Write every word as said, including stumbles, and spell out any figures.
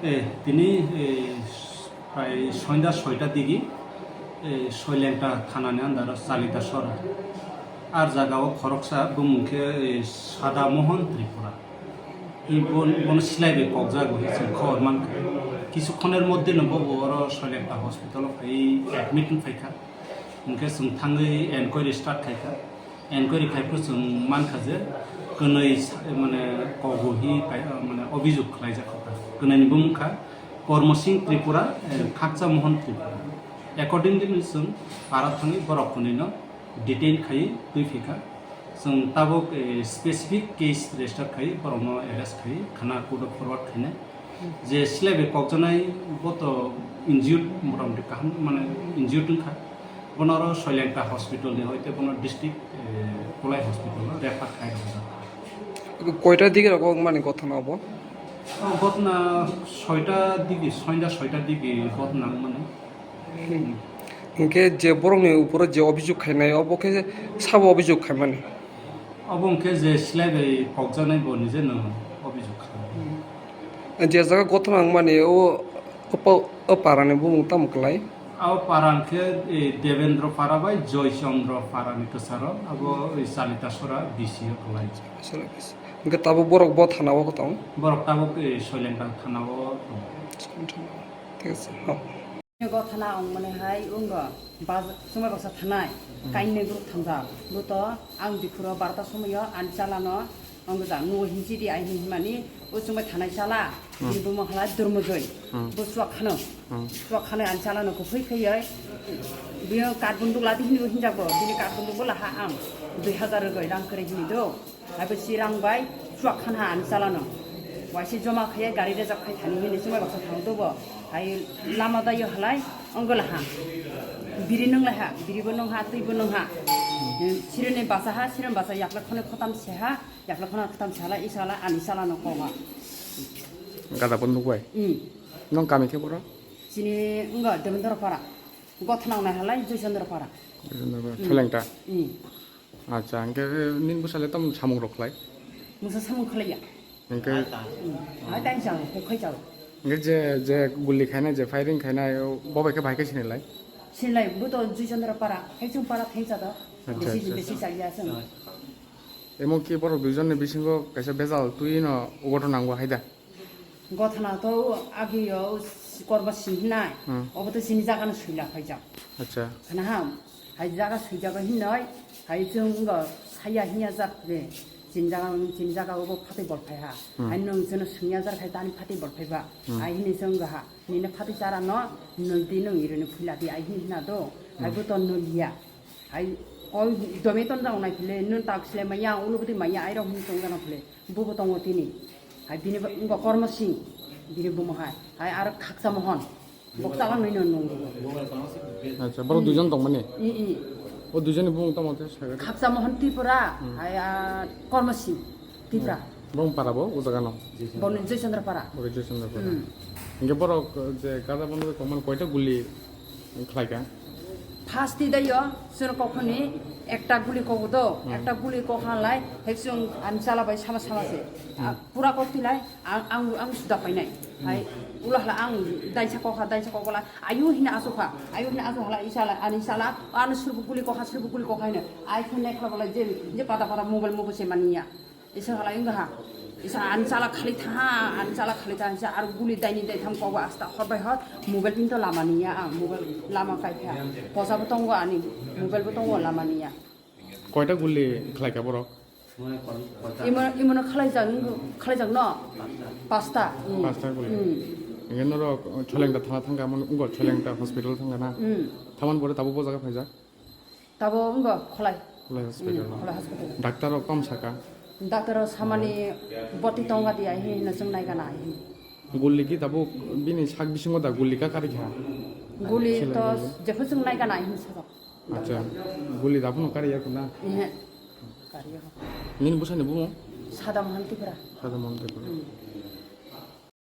Eh, tini, eh, prai sonda soita digi, eh, Soilengta thanani andaro Chalita Sora. Ar jagao khoroksa bumung khe, eh, Sada Mohan Tripura. I bon-, bono silai bai kokjago hi chwng khobor mankha. Kisukhoner moddhe no bobo oro Soilengta hospital o phai admit wng phaikha. Hwnkhe chwng thangwi enquiry start khaikha. Enquiry khai phuru chwng mankha je kwnwi sa-, mane kogo hi pai-, mane obhijog khlaijak kha. Kwnwini bumung kha Kormo Singh Tripura, eh, Khakcha Mohan Tripura. Accordingly chwng para thangwi borok kwnwino detain khai twi phikha. Chwng tabuk, eh, specific case register khai borokno arrest khai khana court o forward khainai. Je silai bai kokjaknai bo to injured, motamoti kaham mane injured wngkha. Bono oro Soilengta hospital ni hoite bono district, eh, Kolai hospital o refer khai rwjak. Koita digi rok wngmani gothana obo? O gothana soita digi, sonda soita digi gothana wngmani. Hinkhe je borokni uporo je obhijog khainai obo khe sabo obhijog khaimani? Obo hwnkhe je silai bai kokjaknai bo nijeno obhijog khaimani. Je jaga gothana wngmani o, o pa-, o parani bumung tamo kwlai? Abo para hwnkhe, eh, Devendra Para bai Joy Chandra Para ni kwcharo, abo, eh, Chalita Sora B C o kwlai. Hwnkhe tabuk borok bo thana o tong? Borok tabuk, eh, Soilengta thana o tong. Thik ase. Go thana ong mane hai wngo, baj-, chumai baksa thanai, kainwi group thamjak. Bo to ang dikhuro barota somoyo ani chalano Ang gojak nugo hinsi di ai hin himani o chumai thanai chala. Hmm. Bini buma halai Durmujoi. Hmm. Bo chuak khano. Hmm. Chuak khano ani chala no kuphoi khaioi. Biyo card bunduk ladi hini hinjak bo. Bini card bunduk bo laha ang. Dui hazar rwgoi rang kwrwi hini do. Hai bo si rang bai chuak khana ani chala no. Waisi joma khaiya gari rejak khai thani hini chumai baksa thang do bo. Hai lama dayo halai ang go laha. Biri nung laha, biri bo nung ha, twi bo nung ha. Sironi basa ha, sironi basa yakla khone khotam se ha. Yakla khona khwtam sala, i sala, ani sala no koma. Gada pon nukbai. Hmm. Nong kami khe boro? Chini wngkha Devendra Para. Gothana wngnai halai Joychandra Para. Joychandra Para. Hmm. Soilengta. Hmm. Acha, hwnkhe nini bwsale tamo samung rok khlai? Musa samung khlaiya. Hwnkhe hmm. Hai tang chao, kokhai chao. Hwnkhe je, je guli khainai, je firing khainai, bo bai khe bahai khe sinilai? Sinilai, bo to Joychandra Para, hai chwng Para thengcha do. Acha, besi, acha. Besi chaliya chwng. Emon ki borok duijonni bisingo kaisa bejal twi no ugoto nango hai da? Gothana to agi o kormo sing hinai, hmm. Obo to chini jaga no suila phaijak. Acha. Khana ham, hai jaga suijago hinoi, hai chwng go haya hinya jak de, chini jaga, chini jaga obo phatwi bol phai ha. Hmm. Hai nwng chwngno sungya jar khai tani phatwi bol phai ba. Hmm. Hai hini chwng go ha, nini phatwi chara no nul di nwng ironi phuila di, hai hini hina do, hai hmm. Bo to nuliya. Hai, kol dome ton jang nai phile, nun tak sile maya, ulu budi maya, ai rok hin tong jana phile, bubo tongo tini. Hai, bini ba, wngkha Kormo Singh, bini bumo hai. Hai, aro Khakcha Mohon, bok chalang nai non nong. Acha, borok hmm. Duijon tong mani? I, i. O duijoni bumung tamo te saga. Khakcha Mohon Tripura, hmm. Hai, ah, Kormo Singh Tripura. Hmm. Bong para bo, o jaga no? Boni Joychandra Para. Boni Joychandra Para. Hmm. Hingke borok je gada bondo tong mani koita guli khlaika? First ti dayo, sino kokhoni ekta guli kogo do, hmm. Ekta guli kokha lai, heksung ani chala bai sama sama se. Hmm. Ah, pura kok tilai, ang, ang, ang suda painai. Hmm. Hai, ulo hala ang daisa kokha, daisa kokla, ayu hina asukha, ayu hina asukha lai, isala, ani sala, ano suru guli kokha, suru guli kokha hina. Ai khone khla bala je, je pada pada mobile, mobile se maniya. Isa halai wngkha ha. Isa ani chala khali tha ha, ani chala khali tha ha, isa aro guli daini daitham kogo asta hor bai hor mobile pinto lama niya ang, mobile lama kai kha. Posa bo tongo ani, mobile bo tongo lama niya. Koita guli khlai kha borok? Imo, imono khlai jak, khlai jak no? Pasta. Hmm. Pasta guli. Hmm. Nge norok Cholengta thana thangka, mon ungo Cholengta hospital thangka na? Hmm. Thaman pore tabo bojaga phaijak? Tabo wngkha Kholai. Kholai hospital. Hmm, no? Kholai hospital. Doctor rok kom saka? Doctor rok samani boti tonga di ai hinwi chwng nai gana ai hinwi. Guli ki tabo bini sak bisingo da guli ka kari kha? Guli to jephru chwng nai gana ai hinwi sajak. Acha, guli da phano kari ya kuna? Ehe. Kari ya. Nini bwsani bumo? Sada Mohan Tripura. Sada Mohan Tripura. Hmm.